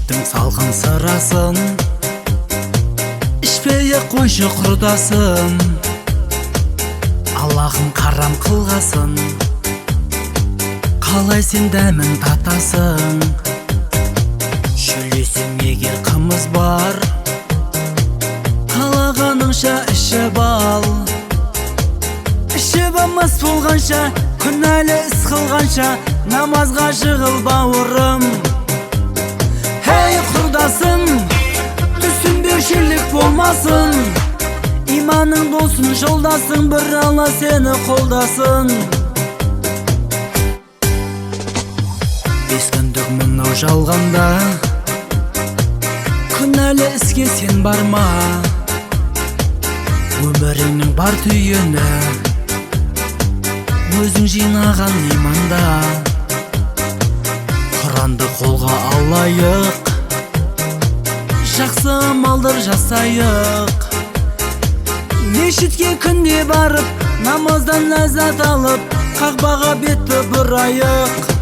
Мешіттің салқын сырасын ішпей-ақ қойшы, құрдасым. Аллахым қарам қылғасын, қалай сен дәмін татасың? Шөлдесең егер, қымыз бар, қалағаныңша ішіп ал. Ішіп мас болғанша, күнәлі іс қылғанша, намазға жығыл, бауырым. Ей, құрдасым, түсінбеушілік болмасын. Иманың болсын жолдасың, бір Алла сені қолдасын. 5 күндік мынау жалғанда күнәлі іске сен барма. Өміріңнің бар түйіні өзің жинаған иманда. Құранды қолға алайық, жақсы амалдар жасайық. Мешітке күнде барып, намаздан ләззат алып, Қағбаға бетті бұрайық.